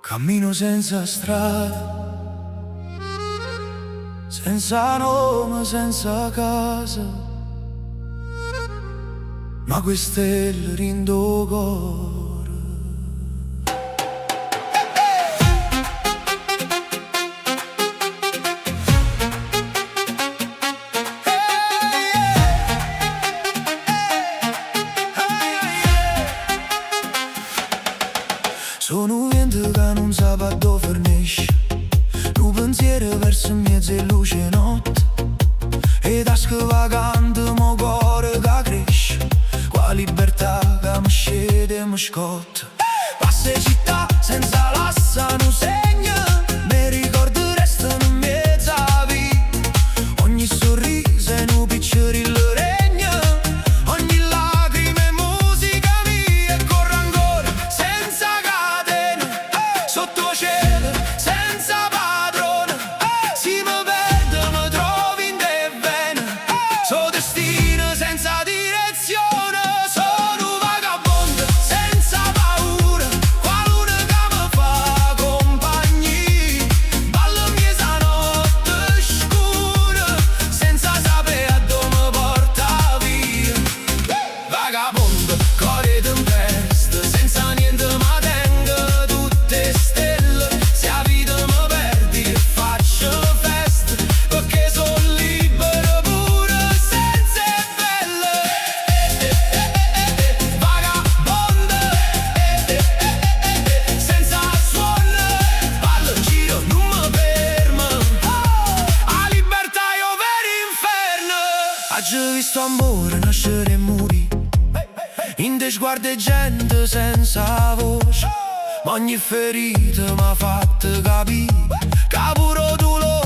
Cammino senza strada, senza nome, senza casa, ma cu 'e stelle dint' 'o core. Sono viento che non sa dove fernisce, Nu pensiero perso in mezzo e luce 'e notte, E tasche vacante, ma 'o core che cresce, Cu 'a libertà che mi scende e mi scotta. Passa 'e città senza lassà nu segno, Me ricordo restano in mezzo a via. Ogni sorriso è nu piccerillo regno, Ogni lacrima è musica mia e corro ancora senza catene, Sotto 'o cielo senza padrone. Si mi perdo mi trovo in te vene, So destino senza direzione, Sono un vagabondo senza paura, Cu 'a luna che mi fa compagnia, Ballo mmiez 'a notte scura, Senza sapere a dove mi porta via. Vagabondo, core tempesta, senza niente ma tengo tutte stelle. Se 'a vita mi perdi faccio festa, perché sono libero pure senza belle. Vagabondo, senza suono, ballo, giro, nun me fermo. A libertà è 'o vero inferno. Aggio visto amore nascere e morire In te sguardi 'e gente senza voce Ma ogni ferita mi ha fatto capire Che pure 'o dolore.